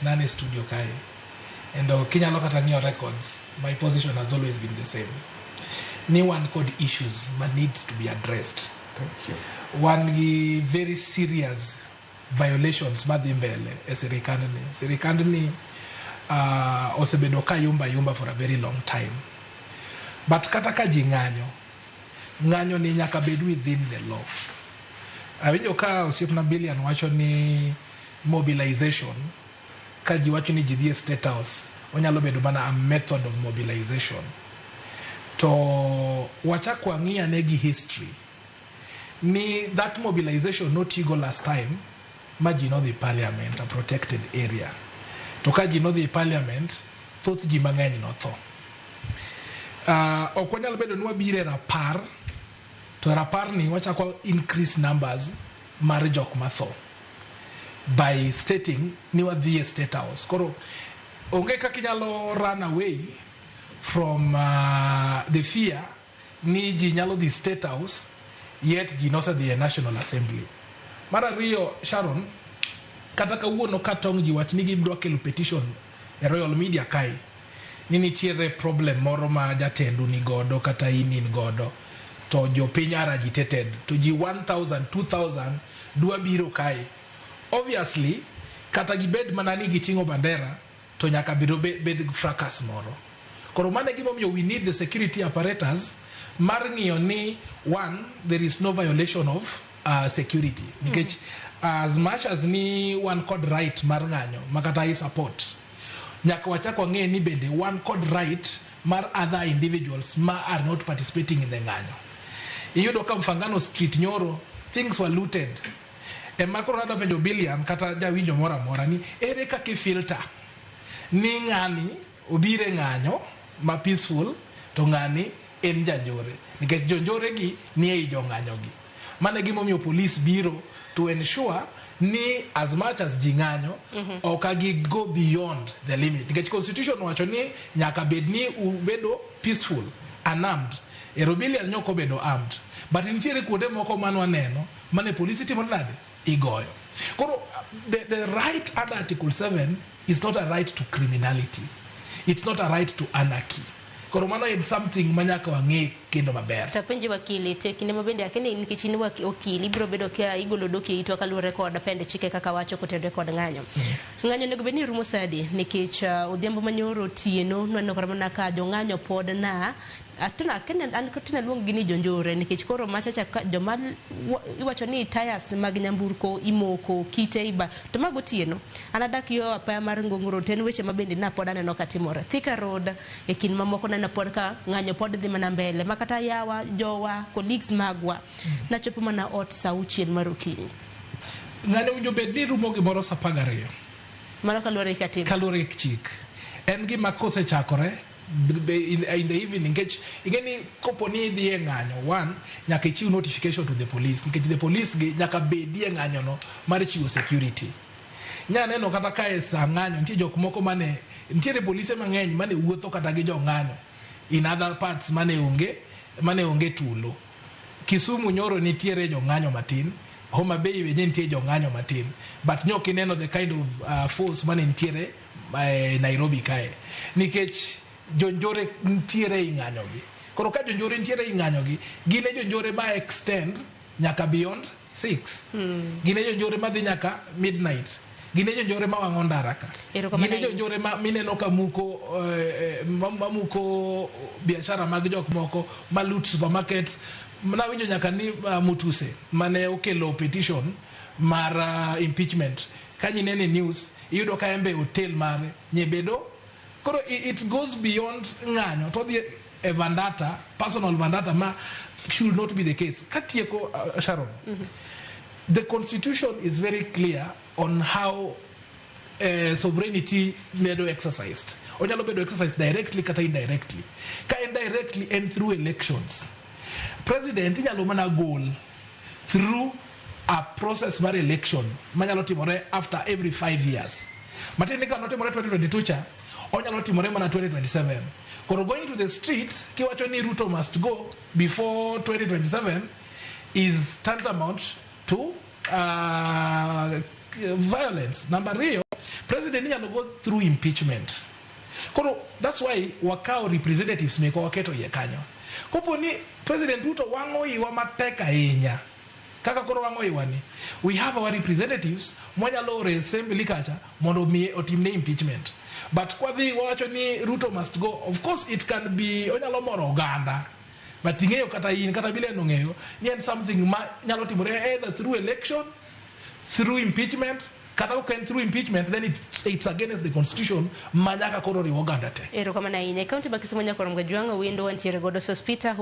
night nane studio kae and kinyalo kata ng'iyo records, my position has always been the same ni wan kod issues ma needs to be addressed. Thank you. Wan gi very serious violations madhi mbele e sirikandni. Sirikandni osebedo ka yumba yumba for a very long time, but kata ka ji ng'anyo, ng'anyo ni nyaka bed within the law. Awinjo ka osiepna Bilian wacho ni mobilization, ka ji wacho ni ji dhi e State House, onyalo bedo mana a method of mobilization. To wachak wang'i ane gi history ni that mobilization notigo last time ma ji nodhi parliament, a protected area. To ka ji nodhi parliament, thoth ji mang'eny notho. Ok wanyal bedo ni wabiro e rapar to rapar ni wachako increase numbers mar jok matho by stating ni wadhi e State House. Koro onge kaka inyalo run away from the fear ni ji nyalo dhi State House, yet ji nosedhi e National Assembly. Mar ariyo, Sharon, kata kawuono ka tong' ji wach ni gidwa kelo petition e Royal Media kae ni nitiere problem moro ma jatendu ni godo kata in in godo, to jopiny are agitated, to ji 1000 2000 dwa biro kae, obviously kata gibed mana ni giting'o bandera, to nyaka bedo bed fracas moro. Koro mano e gimomiyo we need the security apparatus mar ng'iyo ni one, there is no violation of security, nikech as much as ni wan kod right mar ng'anyo makata i support, nyaka wachak wang'e ni bende wan kod right mar other individuals ma are not participating in the ng'anyo. Iyudo ka Mfangano Street nyoro things were looted. Ema koro nadwa penjo Bilian kata jawinjo moro amora ni ere kaka ifilter ni ng'ani obiro e ng'anyo ma peaceful to ng'ani en janjore? Nikech jonjore gi ni ei jong'anyo gi. Mano e gimomiyo police biro to ensure ni as much as ji ng'anyo, ok gi go beyond the limit, nikech constitution wacho ni nyaka bed ni ubedo peaceful, unarmed. Ero Bilian nyok obedo armed, but nitiere kuonde moko manwaneno mane polisi timore nade, igoyo. Koro the right under Article 7 is not a right to criminality, it's not a right to anarchy. Koro mano en something ma nyaka wang'e kendo maber. Tapenji wakili, te kinde ma bende akeni nikech in okil, ibiro bedo ka igolo dok e itwa kaluwore kod pend chike kaka wacho kotenore kod ng'anyo. Ng'anyo onego bed ni rumo sa adi? Nikech odhiambo manyoro otieno nwaneno kata mana ka jong'anyo pod na atuna kene an tina luong gi ni jonjore, nikech koro machacha ka joma iwacho ni tires mag nyamburko imoko kite iba to mago otieno. An adak yo apaya mar Ngong Road, to en weche ma bende na pod aneno ka timore. Thika Road e kind mamoko neno pod ka ng'anyo pod dhi mana mbele makata yawa jowa colleagues magwa nachopo mana ot sa 6 mar okinyi. Ng'anyo winjo bed ni rumo gimoro sa 12. Mano kaluwore gi katiba. Kaluwore gi chik en gima kosechakore in the evening, nikech ing'e ni kopo ni idhi e ng'anyo, one, nyaka ichiw notification to the police, nikech the police gi nyaka bedi e ng'anyo no mar chiwo security. Nya neno kata ka e sa ng'anyo nitie jok moko mane nitiere polise mang'eny mane wuotho kata gi jong'anyo in other parts mane onge tulo. Kisumu nyoro nitiere jong'anyo matin, Homa Bay be nitie jong'anyo matin, but nyok ineno the kind of force mane nitiere Nairobi kae, nikech jonjore nitiere ei ng'anyo gi. Koro ka jonjore nitiere ei ng'anyo gi, gin e jonjore ma extend nyaka beyond 6, gin e jonjore madhi nyaka midnight, gin e jonjore ma wang'o ndara ka, Erokamano gin e ahinya. jonjore ma mineno ka muko ma muko biashara mag jok moko, ma loot supermarkets. Nawinjo nyaka ni Mutuse mane okelo petition mar impeachment, ka nyinene news iyudo ka en be hotel mare nyebedo. Koro it goes beyond ng'anyo to odhi e vendetta, personal vendetta, ma should not be the case. Katieko, Sharon, the constitution is very clear on how sovereignty bedo exercised. Onyalo bedo exercised directly kata indirectly. Ka en directly, en through elections. President inyalo mana gol through a process mar election manyalo timore after every 5 years. Matiende ni ka notimore 2022 cha, onyalo timore mana 2027. Koro going to the streets kiwacho ni Ruto must go before 2027 is tantamount to violence. Namba ariyo, President inyalo go through impeachment. Koro that's why wakawo representatives mekwa waketo iye kanyo. Kopo ni President Ruto wang'o iwa matek ahinya kaka koro wang'o iwa ni, we have our representatives mwanyalo oro e assembly kacha mondo omiye otimne impeachment. But kwadhi wawacho ni Ruto must go, of course it can be, onyalo moro oganda, but ing'eyo kata in kata Bilen ong'eyo ni en something ma nyalo timore either through election, through impeachment, kata ok en through impeachment, then it's against the constitution ma nyaka koro riw oganda te. Erokamano ahinya. E kaunti ma Kisumu, Nyakorom Gajwang' wendo wantiere godo Sospeter.